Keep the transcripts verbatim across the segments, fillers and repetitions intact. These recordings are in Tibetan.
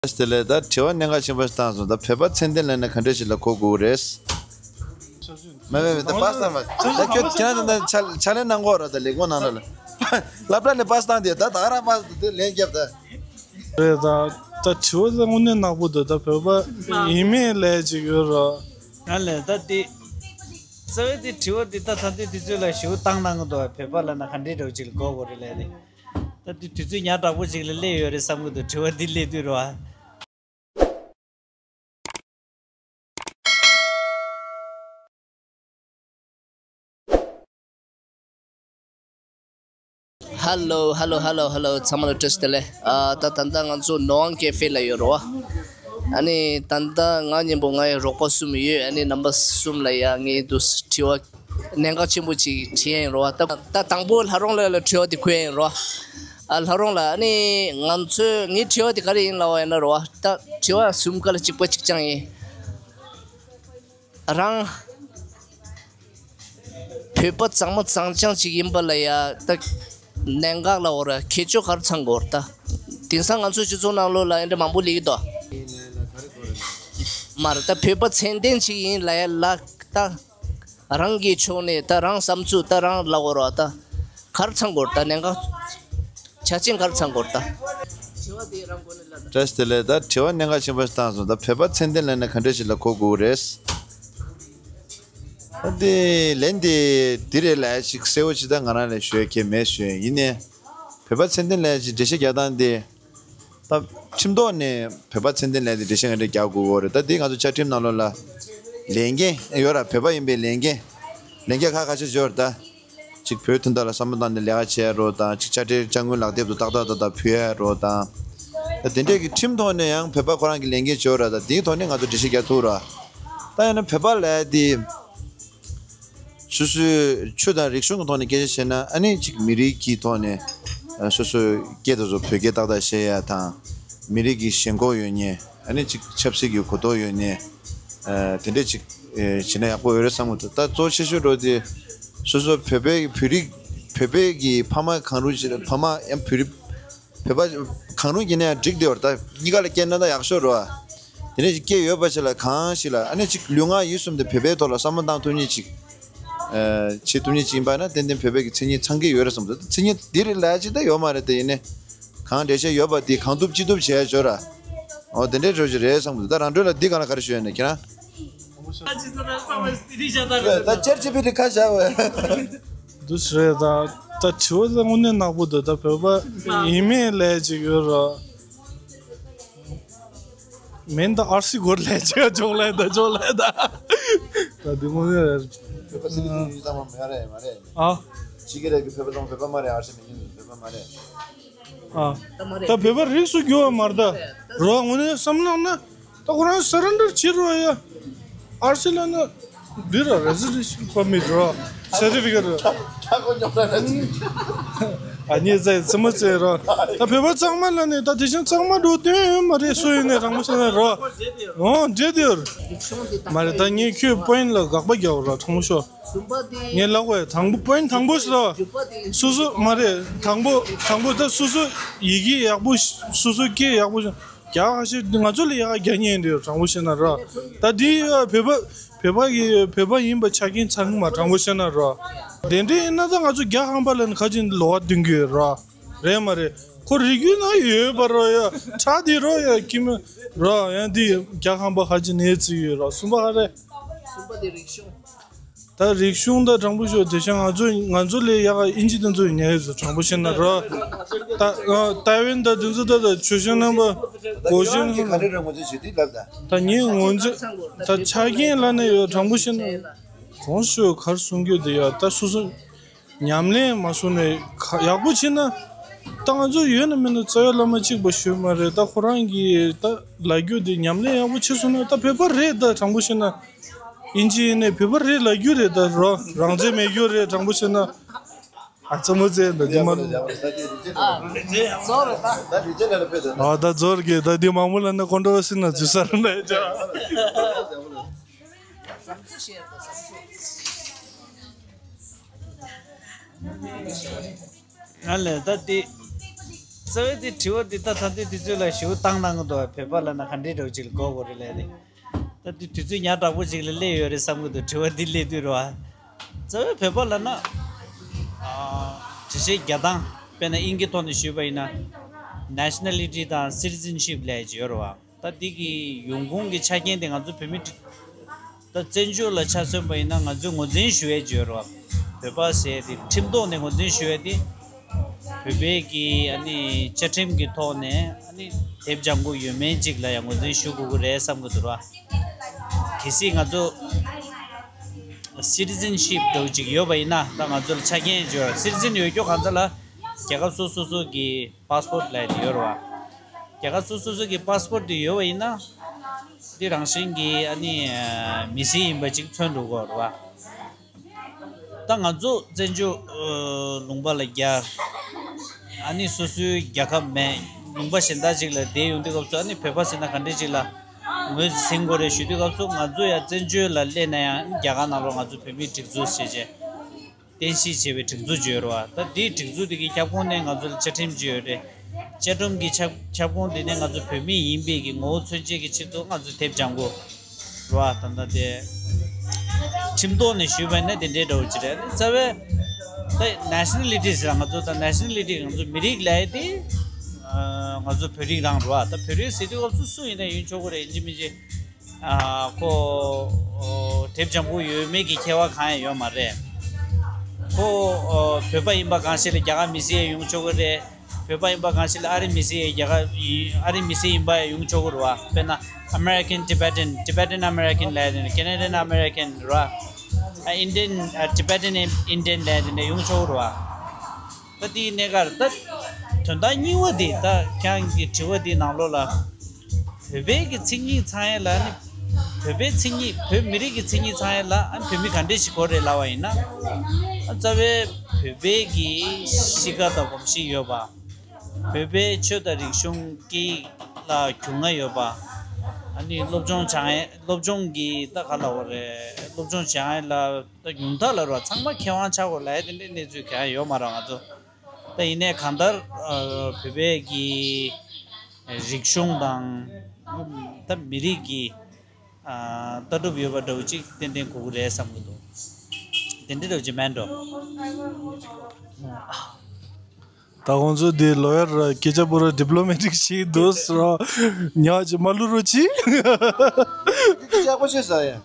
དེ་ལས་ད་དྲི་བ་གནད་འགག་ཆེན་པོ་ཞིག་བཏང་སོང་། ད་བོད་པ་ཚད་ལྡན་ལབ་ན་ག་འདྲ་ཞིག་ལ་གོ་དགོས་རེད། མེད་མེད་མེད། ད་པ་སི་ཊ་མ་ད་ཁྱོད་ཁྱེད་རང་ད་ཕྱག་ལས་གནང་གོ་ར། ད་ལས་ཁུངས་ནང་ལ་ལ་སློབ་གྲྭ་ནས་པ་སི་ཊ་བཏང་དེ་ད་ད་རང་པ་སི་ཊ་དེ་ལན་རྒྱབ་ད། རེད། ད་ད་དྲི་བ་ད་དངོས་གནས་ནག་པོ་འདུག་ད་བོད་པ་ཡིན་མིན་ལས་ཅིག་ཡོད་ར། ང་ལས་ད་དེ་རྩ་བའི་དེ་དྲི་བ་དེ་ད་ད་ལྟའི་དུས་ཚོད་ལ་ཞེ་པོ་བཏང་གནང་གི་འདུག་བོད་པ་ལབ་ན་ག་འདྲའི་འདྲ་བོ་ཅིག་ལ་གོ་དགོས་རེད་ལས་དེ། ད་དེ་དུས་ཚོད་ཉག་དྲག་པོ་ཅིག་ལ་སླེབས་ཡོད་རེད་བསམ་གི་འདུག་དྲི་བ་འདི་སླེབས་དུས་རེད་བ། ཧ་ལོ་ཧ་ལོ་ཧ་ལོ་ཧ་ལོ། ཚང་མ་ལ་བཀྲ་ཤིས་བདེ་ལེགས། ཨ་ད་ད་ལྟ་ང་ཚོ་ནོ་ཝང་ཀེ་ཧྥེ་ལ་ཡོད་རེད་བ། ཨ་ནི་ད་ལྟ་ང་མཉམ་པོ་ང་ཡི་རོགས་པ་གསུམ་ཡོད། ཨ་ནི་རྣམ་པ་གསུམ་ལ་ཡ་ངས་འདུག་དྲི་བ་གནད་འགག་ཆེན་པོ་ཅིག་དྲི་ཡ་ཡིན་རེད་བ། ད་ད་དང་པོ་ལྷ་རོང་ལགས་ལ་དྲི་བ་དེ་འཁོད་ཡ་ཡིན་རེད་བ། ཨ་ལྷ་རོང་ལགས། ཨ་ནི་ང་ཚོས་ངའི་དྲི་བ་དེ་ག་རེ་ཡིན་ལབ་པ་ཡིན་ན་རེད་བ། ད་དྲི་བ་གསུམ་ཀ་ལ་གཅིག་པ་གཅིག་རྐྱང་ཡིན། རང་བོད་པ་གཙང་མ་གཙང་རྐྱང་ཅིག་ཡིན་པ་ལ་ཡ་ད་གནད་འགག་ལ་འོ་ར་ཁྱད་ཆོས་ག་རེ་ཚང་དགོས་རེད། ད་དེང་སང་ང་ཚོའི་སྤྱི་ཚོགས་ནང་ལོགས་ལ་ཨེ་འདྲ་མང་པོ་སླེབས་ཀྱི་འདུག་མ་རེད། ད་བོད་པ་ཚད་ལྡན་ཅིག་ཡིན་ལ་ཡ་ལ་ད་རང་གི་ཕྱོགས་ནས་ད་རང་བསམ་ཚུལ་ད་རང་ལབ་དགོས་རེད་བ། ད་ག་རེ་ཚང་དགོས་རེད། ད་གནད་འགག་ཆ་རྐྱེན་ག་རེ་ཚང་དགོས་རེད། ད་བཀྲ་ཤིས་བདེ་ལེགས། ད་དྲི་བ་གནད་འགག་ཆེན་པོ་ཞིག་བཏང་སོང་། ད་བོད་པ་ཚད་ལྡན་ལབ་ན་ག་འདྲ་ཞིག་ལ་གོ་དགོས་རེད། ད་དེ་ལན་དེ་འདི་རེད་ལབ་ཞིག་གསལ་པོ་ཅིག་ད་ང་རང་ལ་ཞུ་ཡ་གང་མེད་ཞུ་ཡ་ཡིན་ནའི། བོད་པ་ཚད་ལྡན་ལབ་ཞིག་འགྲེལ་བཤད་རྒྱག་སྟངས་དེ། ད་ཁྲིམས་ཐོག་ནས་བོད་པ་ཚད་ལྡན་ལབ་དེ་འགྲེལ་བཤད་ག་འདྲ་རྒྱག་དགོས་ཀྱི་རེད། ད་དེ་ང་ཚོ་བཅའ་ཁྲིམས་ནང་ལོགས་ལ་ལས་འགན་ཡོད་ར། བོད་པ་ཡིན་པའི་ལས་འགན། ལས་འགན་ཁག་ཁ་ཤས་ཡོད་ར། ད་གཅིག་བོད་དོན་དག་ལ་བསམ་བློ་བཏང་ནས་ལས་ཀ་བྱེད་ཡ་རོགས་དང་། གཅིག་དཔྱ་ཁྲལ་དཔྱ་དངུལ་ལག་དེབ་ཏུ་ཏག་ཏག་ཏག་ཏག་ཕུལ་ཡ་རོགས་དང་། ད་དེ་འདྲས་ཀྱི་ཁྲིམས་ཐོག་ནས་ཡང་བོད་པ་ཁོ་རང་གི་ལས་འགན་ཡོད་ར། ད་དེའི་ཐོག་ནས་ང་ཚོ་འགྲེལ་བཤད་རྒྱག་ཐུབ་ར། ད་ཡང་ན་བོད་པ་ལབ་དེ། སོ་སོའི་ཆོས་དང་རིག་གཞུང་གི་ཐོག་ནས་སྐད་ཆ་བཤད་ན། ཨ་ནི་གཅིག་མི་རིགས་ཀྱི་ཐོག་ནས་ཨ་སོ་སོའི་སྐད་དེ་ཚོ་བོད་སྐད་ཏག་ཏག་བཤད་ཡ་དང་། མི་རིགས་ཀྱི་ཞེན་ཁོག་ཡོད་མཁན། ཨ་ནི་གཅིག་ཆབ་སྲིད་ཀྱི་གོ་རྟོགས་ཡོད་མཁན། ཨ་དེ་འདྲས་གཅིག་ཨ་བྱས་ན་ཡག་པོ་ཡོད་རེད་བསམ་གྱི་འདུག་ད་གཙོ་ཆེ་ཤོས་འགྲོ་དེ་སོ་སོ་བོད་པའི་བོད་རིགས། བོད་པའི་གི་ཕ་མ་གང་རུང་ཞིག་ཕ་མ་ཡང་བོད་རིགས། བོད་པ་གང་རུང་གི་ནས་འགྲིག་བསྡད་པ་རེད། ད་གཉིས་ཀ་ལ་སྐྱེས་ན་ད་ཡག་ཤོས་རེད་བ། དེ་ནས་ཅིག་སྐྱེས་ཡོད་པ་ཞིག་ལ་གང་ཞིག་ལ་ཨ་ནི་ཅིག་ལུས་ངག་ཡིད་གསུམ་དེ་བོད་པའི་ཐོག་ལ་བསམ་བློ་བཏང་ཐུབ་མཁན་ཅིག་ཨ་བྱེད་ཐུབ་མཁན་ཅིག་ཡིན་པ་ན་ཏན་ཏན་བོད་པའི་གི་མཚན་ཉིད་ཚང་གི་ཡོད་རེད་བསམ་འདུག་མཚན་ཉིད་འདི་རེད་ལབ་ཅིག་ད་ཡོད་མ་རེད། དེ་ཡིན་ནའི་གང་འགྲེལ་བཤད་ཡོད་པ་དེ་གང་ཐུབ་ཅི་ཐུབ་བྱས་ཡ་ཅིག་ཡོད་ར། འོ་དེ་འདྲའི་འགྲོ་ཅིག་རེད་བསམ་གི་འདུག་ད་རང་གྲོལ་ལ་འདི་སྒང་ལ་ག་རེ་ཞུ་ཡ་ཡིན་ན་ཁྱེད་རང་། ད་ཅེར་ཅི་པི་ཊི་ཁ་བཞག་བས། འདུག་སེ་རེད། ད་ད་དྲི་བ་ད་དངོས་གནས་ནག་པོ་འདུག་ད་བོད་པ་ཡིན་མིན་ལས་ཅིག་ཡོད་ར། མིན་ད་ཨར་སི་སྒོར་ལས་ཅིག་ཅོག་ལས་ད་ཅོག་ལས་ད། ད་འདི་དངོས་གནས་རེད། བོད་པ་སི་ལི་ཐི་ཡིན་ཙང་མ་རེད་མ་རེད། ཨ། ཕྱི་རྒྱལ་ར་གི་བོད་པ་ཚང་བོད་པ་མ་རེད། ཨར་སི་མེད་མཁན་བོད་པ་མ་རེད། ཨ། ད་བོད་པ་རིགས་སུ་གྱུར་པ་མ་རེད་ད། རོ་དངོས་གནས་བསམ་བློ་ན། ད་ཁོ་རང་སེ་རེན་ཌར་བྱེད་རོགས་ཡ། ཨར་སི་ལབ་ན་འདི་ར་རེ་སི་ཌེན་ཤལ་པར་མིཊ་ར། སར་ཊི་ཕི་ཀེཊ་ར། ཨ་ནི་ཙེ་ཙེ་མོ་ཙེ་ར། ད་བོད་པ་གཙང་མ་ལབ་ནས་ད་དེ་བཞིན་གཙང་མ་འགྲོ་དོན་ཡོད་མ་རེད། སུ་ཡིན་ནའི་དྲང་པོ་བཤད་ན་ར། འོ་འདྲེ་དེ་ཡོད་ར། མ་རེད། ད་ངས་ཁྱོད་པོ་ཡིན་ཊི་ལ་དགག་པ་རྒྱག་ར་དྲང་པོ་ཤོད། ངས་ལབ་དགོས་དང་པོ་པོ་ཡིན་ཊི་དང་པོ་ཞིག་ལ། སོ་སོ་མ་རེད། དང་པོ་དང་པོ་ད་སོ་སོ་ཡི་གེ་ཡག་པོ་ཞིག་སོ་སོ་སྐད་ཡག་པོ་ཞིག་རྒྱག་ཁ་ཤས་ང་ཚོ་ལ་ཡག་རྒྱག་མཁན་རེད། དྲང་པོ་བཤད་ན་ར། ད་འདི་བོད་པ་བོད་པ་གི་བོད་པ་ཡིན་པ་ཆ་རྐྱེན་ཚང་གི་མ། དྲང་པོ་བཤད་ན་ར། དེ་འདྲ་ཡིན་ན་ད་ང་ཚོ་རྒྱ་ཧམ་པ་ལ་ནི་ཁ་ཅིག་ལོགས་ཀ་འདོན་གི་ཡོད་ར། རེད་མ་རེད། ཁོ་རིགས་རྒྱུད་ན་ཡོད་པ་ར་ཡ། ཁྲག་དེ་ར་ཡ་ཁྱིམ་ར་ཡང་འདི་རྒྱ་ཧམ་པ་ཁ་ཅིག་ནས་བརྩི་ཡོད་ར། གསུམ་པ་ཧ་རེད། གསུམ་པ་དེ་རིག་གཞུང་། ད་རིག་གཞུང་ད་དྲང་པོ་ཤོད། དེ་བཞིན་ང་ཚོ་ང་ཚོ་ལས་ཡག་ཨིན་ཇི་དེ་ཚོ་ཉར་ཡོད་ཚོ་དྲང་པོ་བཤད་ན་ར། ད་ཨ་ཏའེ་ཝན་ད་དེ་ཚོ་ད་ད་ཆོས་སྐྱོང་རྣམ་པ་གོ་ཤེས་ན་ག་རེ་རེད་ངོ་ཚོས་བྱེད་དུས་ལབ་ད། ད་ངས་ངོ་ཚོས་ད་ཆ་རྐྱེན་ལ་ནས་ཡོད་དྲང་པོ་བཤད་ན་གོང་ཞུ་གར་གསུང་རྒྱུ་དེ་ཡ་ད་སོ་སོ་ཉམས་ལེན་མ་སོང་ནས་ཁ་ཡག་པོ་བྱེད་ན། ད་ང་ཚོ་ཡོད་ན་མེད་ན་རྩ་བའི་བླ་མ་གཅིག་པ་ཞུ་མ་རེད། ད་ཁོ་རང་གིས་ད་ལབ་རྒྱུ་དེ་ཉམས་ལེན་ཡག་པོ་བྱེད་སོང་ན་ད་བོད་པ་རེད། ད་དྲང་པོ་བཤད་ན། ཨིན་ཇི་ཡིན་ནའི་བོད་པ་རེད་ལབ་རྒྱུ་རེད། ད་རོ་རང་བཙན་མེད་རྒྱུ་རེད། དྲང་པོ་བཤད་ན། ཨ་ཙི་མོ་ཙེ་འདི་མ་ནུ། ཨ་ད་རྫོར་གི་ད་འདི་མང་པོ་ལ་ནི་ཀོན་ཊོ་བར་སི་ན་འཛུལ་ས་རེད་ན་ཅག་ང་ལས་ད་དེ། རྩ་བའི་དེ་དྲི་བ་འདི་ད་ད་ལྟའི་དུས་ཚོད་ལ་ཞུ་བཏང་གནང་གི་འདུག་བོད་པ་ལབ་ན་ག་འདྲའི་འདྲ་བོ་ཅིག་ལ་གོ་དགོས་རེད་ལབ་ནས། ད་འདི་དུས་ཚོད་ཉག་དྲག་པོ་ཅིག་ལ་སླེབས་ཡོད་རེད་བསམ་གི་འདུག་དྲི་བ་འདི་སླེབས་དུས་རེད་བ། རྩ་བའི་བོད་པ་ལབ་ན། ཨ། འགྲེལ་བཤད་རྒྱག་སྟངས་དཔེར་ན་དབྱིན་སྐད་ཐོག་ནས་ཞུས་པ་ཡིན་ན། Nationality་དང་Citizenship་ལབ་ཡག་ཅིག་ཡོད་རེད་བ། ད་འདི་གི་ཡོང་ཁུངས་ཀྱི་ཆ་རྐྱེན་དེ་ང་ཚོ་བོད་མི་ད་བཙན་བྱོལ་ལ་ཆ་མཚོན་པ་ཡིན་ན་ང་ཚོས་ངོས་འཛིན་ཞུ་ཡས་ཅིག་ཡོད་རེད་བ། བོད་པ་ཟེར་ཏེ་ཁྲིམས་ཐོག་ནས་ངོས་འཛིན་ཞུ་ཡས་དེ། བོད་པའི་གི་ཨ་ནི་བཅའ་ཁྲིམས་ཀྱི་ཐོག་ནས་ཨ་ནི་དེབ་ལྗང་ཁུ་ཡོད་མེད་ཅིག་ལ་ཡང་ངོས་འཛིན་ཞུ་དགོས་ཀྱི་རེད་བསམ་གྱི་འདུག་ར། གལ་སྲིད་ང་ཚོ་Citizenship་འདྲ་བོ་ཅིག་ཡོད་པ་ཡིན་ན་ད་ང་ཚོ་ལ་ཆ་རྐྱེན་ཅིག་ཡོད་རེད། Citizen་ཡོད་རྒྱུ་གང་ཟག་ལ་རྒྱལ་ཁབ་སོ་སོ་སོ་གི་passport་ལབ་ཡས་དེ་ཡོད་རེད་བ། རྒྱལ་ཁབ་སོ་སོ་སོ་གི་passport་དེ་ཡོད་པ་ཡིན་ན། འདི་རང་བཞིན་གྱིས་ཨ་ནི་མི་སེར་ཡིན་པ་ཅིག་མཚོན་འགྲོ་གི་རེད་བ། ད་ང་ཚོ་བཙན་བྱོལ་ལུང་པ་ལ་རྒྱ། ཨ་ནི་སོ་སོའི་རྒྱལ་ཁབ་མེད་ལུང་པ་གཞན་དག་ཅིག་ལ་བསྡད་ཡོང་དུས་སྐབས་སུ་ཨ་ནི་བོད་པ་ཟེར་ན་ག་འདྲ་ཅིག་ལ་ངོས་ཟིན་དགོས་རེད་ཞུ་དུས་སྐབས་སུ་ང་ཚོ་ཡང་བཙན་བྱོལ་ལ་སླེབས་ན་ཡང་རྒྱ་གར་ནང་ལོགས་ང་ཚོ་བོད་མིའི་སྒྲིག་འཛུགས་བྱས་རྗེས། རྟེན་གཞི་བྱས་པའི་སྒྲིག་འཛུགས་ཅིག་ཡོད་རེད་བ། ད་དེའི་སྒྲིག་འཛུགས་དེ་གི་ཁྱབ་ཁོངས་ནས་ང་ཚོ་ལ་བཅའ་ཁྲིམས་ཅིག་ཡོད་རེད། བཅའ་ཁྲིམས་ཀྱི་ཁྱབ་ཁྱབ་ཁོངས་དེ་ནས་ང་ཚོ་བོད་མི་ཡིན་པའི་གི་ངོ་བོ་མཚོན་བྱེད་ཀྱི་ཆེད་དུ་ང་ཚོ་དེབ་ལྗང་ཁུ་རེད་བ། ད་ལྟ་དེ་ཁྲིམས་ཐོག་ནས་ཞུས་པ་ཡིན་ན་དེ་འདྲའི་འདྲ་བོ་ཅིག་རེད། རྩ་བའི་ད་Nationality་ཟེར་ང་ཚོ་ད་Nationality་ང་ཚོ་མི་རིགས་ལབ་ཡས་དེ་ང་ཚོ་བོད་རིགས་རང་རེད་བ། ད་བོད་རིགས་ཟེར་དུས་སྐབས་སུ་སུ་ཡིན་ན་ཡིན་ཆོག་གི་རེད། ཡིན་གཅིག་མིན་གཅིག་ཨ། ཁོ་ཨོ་དེབ་ལྗང་ཁུ་ཡོད་མེད་ཀྱི་ཁྱད་པར་གང་ཡང་ཡོད་མ་རེད། ཁོ་ཨོ་བོད་པ་ཡིན་པ་གང་ཞིག་ལ་རྒྱ་གར་མི་སེར་ཡང་ཡོང་ཆོག་གི་རེད། བོད་པ་ཡིན་པ་གང་ཞིག་ལ་ཨ་རི་མི་སེར་ཡང་རྒྱ་གར་ཨ་རི་མི་སེར་ཡིན་པ་ཡང་ཡོང་ཆོག་གི་རེད་བ། དཔེར་ན་American Tibetan Tibetan American་ལབ་ཡས་དེ་འདྲ། Canadian American་རེད་བ། ཨ། Indian ཨ། Tibetan Indian་ལབ་ཡས་དེ་འདྲ་ཡོང་ཆོག་གི་རེད་བ། ད་དེའི་གནས་སྐབས་ད་དོན་དག་གཉིས་པ་དེ་ད་ཁྱེད་རང་གི་དྲི་བ་དེའི་ནང་ལོགས་ལ། བོད་པའི་གི་མཚན་ཉིད་ཚང་ཡས་ལ་ནི། བོད་པའི་མཚན་ཉིད་བོད་མི་རིགས་ཀྱི་མཚན་ཉིད་ཚང་ཡས་ལ་ཨ་ནི་བོད་མི་ག་འདྲས་ཞིག་དགོས་རེད་ལབ་པ་ཡིན་ན། ཨ། རྩ་བའི་བོད་པའི་གི་གཤིས་ཀ་དང་གོམས་གཤིས་ཡོད་པ། བོད་པའི་ཆོས་དང་རིག་གཞུང་སྐད་ཡིག་ལ་རྒྱུས་མངའ་ཡོད་པ། ཨ་ནི་སློབ་སྦྱོང་སྦྱང་ཡས་སློབ་སྦྱོང་གི་ད་ག་ལབ་དགོས་རེད། སློབ་སྦྱོང་སྦྱང་ཡས་ལ་ད་ཉུང་མཐའ་ལ་རོ་ཚང་མ་མཁས་དབང་ཆགས་དགོས་ལབ་ཡས་དེ་འདྲའི་གནས་ཚུལ་གང་ཡང་ཡོད་མ་རེད་ང་ཚོ། ད་ཡིན་ནའི་གང་ལྟར་ཨ། བོད་པའི་གི་རིག་གཞུང་དང་ད་མི་རིགས་ཀྱི་ཨ། ལྟ་གྲུབ་ཡོད་པ་འདྲ་བོ་ཅིག་ཏན་ཏན་དགོས་ཀྱི་རེད་བསམ་གྱི་འདུག་དེ་འདྲ་འདྲ་བོ་ཅིག་མེད་འགྲོ། ད་ཁོང་ཚོ་འདི་ལོ་ཡར་སྐད་ཆ་པོ་ར་ཌི་པི་ལོ་མེ་ཊིག་ཞིག་འདུག་ཟེར་ར། ཉག་ཅིག་མ་བླུག་རོགས་གྱིས། སྐད་ཆ་ཡག་པོ་བཤད་ས་ཡ།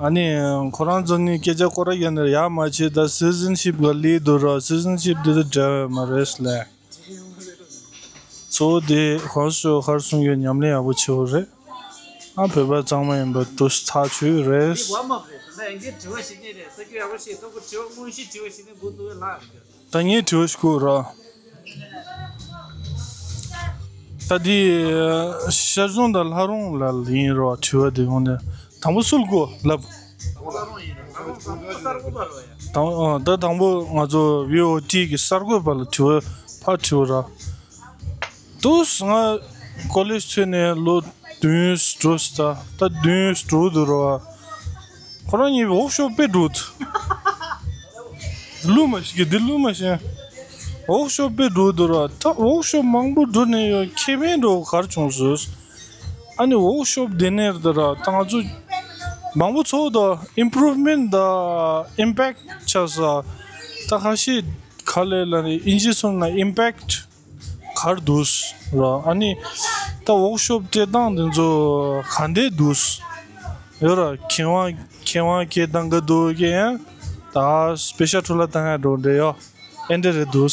ཨ་ནི་ཁོ་རང་ཚོ་ནི་སྐད་ཆ་སྐོར་ར་ཡ་ནི་ཡག་མ་བྱེད། ད་སི་ཊི་ཛེན་ཤིབ་ག་ལི་འདུག་ར། སི་ཊི་ཛེན་ཤིབ་འདི་ཚོ་འདྲ་མ་རེད་ལེ། གཙོ་བོ་དེ་ཧོ་ཤོ་ཧར་སོང་ཡོད་ཉམས་ལེན་ཡག་པོ་བྱེད་དགོས་རེད། ཨ། བོད་པ་གཙང་མ་ཡིན་པ་དུ་ཐག་ཆོད་རེད། འདི་ཝརམ་ཨབ་རེད། ད་ལྟ་ཡང་གི་དྲི་བ་ཞིག་ནི་རེད། ས་རྒྱུ་ཡག་པོ་ཞིག་ཐོག་གི་དྲི་བ་དངོས་གཞི་དྲི་བ་ཞིག་ནི་འགོ་འཛུགས་པའི་ལྷག་རེད། ད་ངས་དྲི་བ་ཞིག་བཀོད་ར། ད་འདི་ཤར་རྫོང་དང་ལྷ་རོང་ལ་ཡིན་རོ། དྲི་བ་འདི་ཡོང་ནས་དང་པོ་སུ་ལ་བཀོད་ལབ། ད་ཨ། ད་དང་པོ་ང་ཚོ་བྷི་ཨོ་ཊི་གི་གསར་འགོད་པ་ལ་དྲི་བ་ཕར་དྲི་བ་ར། དུས་ང་ཀོ་ལེཇ་ཚུད་ནས་ལོ་བདུན་འགྲོ་ས། ད་བདུན་འགྲོ་འདུག་ར། ཁོ་རང་གཉིས་ཝོག་ཤོབ་དཔེ་འགྲོ་འདུག་ལུ་མ་ཤི་གི་འདི་ལུ་མ་ཤི། ཝོག་ཤོབ་དཔེ་འགྲོ་འདུག་ར། ད་ཝོག་ཤོབ་མང་པོ་འགྲོ་ནས་ཡོད་ཁེ་ཕན་འགྲོ་གར་བྱུང་སོང་། ཨ་ནི་ཝོག་ཤོབ་དེ་ནས་ད་ར་ད་ང་ཚོ་མང་པོ་ཚོགས་དང་ཨིམ་པུ་རུབ་མེན་ཊི་དང་ཨིམ་པེག་ཊི་ཆགས་ས། ད་ཁ་ཤས་ག་ལས་ལ་ནི་ཨིན་ཇི་སོང་ན་ཨིམ་པེག་ཊི་གར་འདུག་ར། ཨ་ནི་ད་ཝོག་ཤོབ་སྤྲད་སྟངས་དེ་ཚོ་ག་འདྲས་འདུག་ཡོད་ར། མཁས་དབང་མཁས་དབང་སྐད་བཏང་ག་འདུག་གི་ཡང་ད་སྤེ་ཤལ་ཁྲོ་ལ་བཏང་ཡ་འགྲོ་འདྲ་ཡོད། ཨེ་འདྲ་རེད་འདུག་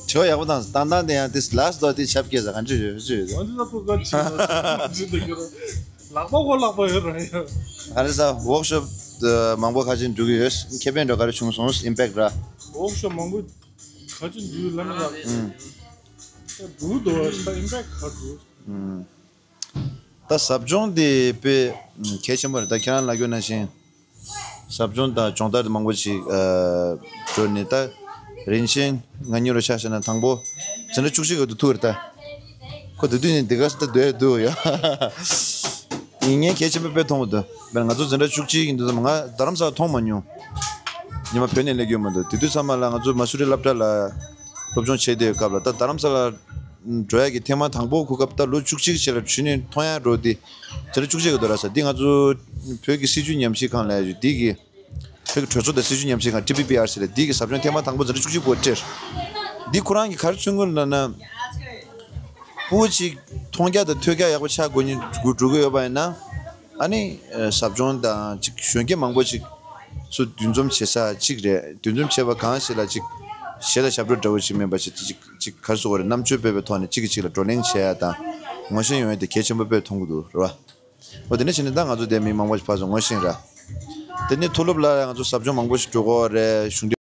དྲི་བ་ཡག་པོ་བཏང་སོང་། ཏན་ཏན་དེ་ཡང་དེ་ལ་སི་ཊི་དེ་ཆབ་སྐྱེས་ས་ག་འདྲ་ཡོད་ཅི་ཡོད། འོན་ཏེ་ད་ཁོ་ག་ཅི་ལ་ཅི་འདུག་གི་ར། ལག་པ་ཁོ་ལག་པ་ཡོད་ར་ཡོད། ཨ་རེ་ས་ཝོག་ཤོབ་མང་པོ་ཁ་ཅིག་འགྲོ་གི་ཡོད། ཁེ་ཕན་འགྲོ་ག་རེ་བྱུང་སོང་ཨིམ་པེག་ཊི་ར། ཝོག་ཤོབ་མང་པོ་ག་ཅིག་འགྲོ་ལ་ནི་ར། ཨུམ། ད་འགྲོ་འདུག་བ་ད་ཨིམ་པེག་ཊི་ག་འགྲོ། ཨུམ། ད་ཟབ་སྦྱོང་དེ་དཔེ་གལ་ཆེན་པོ་རེད། ད་ཁྱེད་རང་ལ་རྒྱུ་ན་བཞིན། ཟབ་སྦྱོང་དང་སྦྱོང་བརྡར་མང་པོ་ཞིག་ཨ། འགྲོ་ནས་ད་རིན་ཆེན་ང་གཉིས་རུ་ཆ་བཞག་ན་དང་པོ་འཛིན་གྲྭ་བཅུ་གཅིག་ག་དུ་ཐུག་རེད་ད། ཁོ་དེ་དུས་ནས་འདི་ག་ས་ད་སྡོད་འདུག་ཡ། ཡིན་ངས་གལ་ཆེན་པོ་དཔེ་མཐོང་གི་འདུག་དཔེར་ང་ཚོ་འཛིན་གྲྭ་བཅུ་གཅིག་ཡིན་དུས་ཙམ་ང་རྡ་རམ་ས་ལ་མཐོང་མ་མྱོང་། ཉི་མ་བོད་ནས་སླེབས་ཡོད་མ་འདུག་དེ་དུས་ཚང་མ་ལ་ང་ཚོ་མ་སུ་རི་སློབ་གྲྭ་ལ། སློབ་སྦྱོང་བྱེད་བསྡད་ཡོད་སྐབས་ལ། ད་རྡ་རམ་ས་ལ་འགྲོ་ཡ་གི་ཐེངས་མ་དང་པོ་གོ་སྐབས། ད་ལོ་བཅུ་གཅིག་ཕྱིན་ལ་ཁྲུས་ནི་མཐོང་ཡ་འགྲོ་དེ་ཚར་བཅུ་གཅིག་གི་འདུག་ར་ས། འདི་ང་ཚོ་བོད་ཀྱི་སྲིད་བྱུས་ཉམས་ཞིབ་ཁང་ལ་ཡ་འདི་གི་བོད་ཀྱི་གྲོས་ཚོགས་དང་སྲིད་བྱུས་ཉམས་ཞིབ་ཁང་ཊི་པི་པི་ཨར་སི་ལ་འདི་གི་ཟབ་སྦྱོང་ཐེངས་མ་དང་པོ་ཚར་བཅུ་གཅིག་པོ་སྤྲད། འདི་ཁོ་རང་གི་ག་རེ་མཚོན་གྱི་ཡོད་ལབ་ན། སྤུ་གུ་ཅིག་མཐོང་རྒྱ་དང་ཐོས་རྒྱ་ཡག་པོ་ཆགས་དགོས་ཉིན་འགྲོ་གི་ཡོད་པ་ཡིན་ན། ཨ་ནི་ཟབ་སྦྱོང་དང་ཅིག་གཞོན་སྐྱེས་མང་པོ་ཅིག་ཚུར་འདུ་འཛོམས་བྱེད་ས་ཅིག་རེད། འདུ་འཛོམས་བྱས་པ་གང་ཞིག་ལ་ཅིག་གཞས་དང་ཞབས་བྲོ་འདྲ་བོ་ཅིག་མིན་པ་ཞིག་ཅིག་ཅིག་ག་རེ་ཟེར་དགོས་རེད། རྣམ་དཔྱོད་སྤེལ་བའི་ཐོག་ནས་གཅིག་གིས་གཅིག་ལ་བགྲོ་གླེང་བྱེད་ཡ་དང་ངོ་ཤེས་ཡོང་ཡ་དེ་གལ་ཆེན་པོ་དཔེ་མཐོང་གི་འདུག་རེད་བ། འོ་དེ་ནས་བྱས་ནས་ད་ང་ཚོ་དེ་མི་མང་པོ་ཞིག་ཕར་ཚུར་ངོ་ཤེས་ར། དེ་ནས་མཐོ་སློབ་ལ་ང་ཚོ་ཟབ་སྦྱོང་མང་པོ་ཞིག་འགྲོ་གི་ཡོད་རེད། གཞུང་འབྲེལ།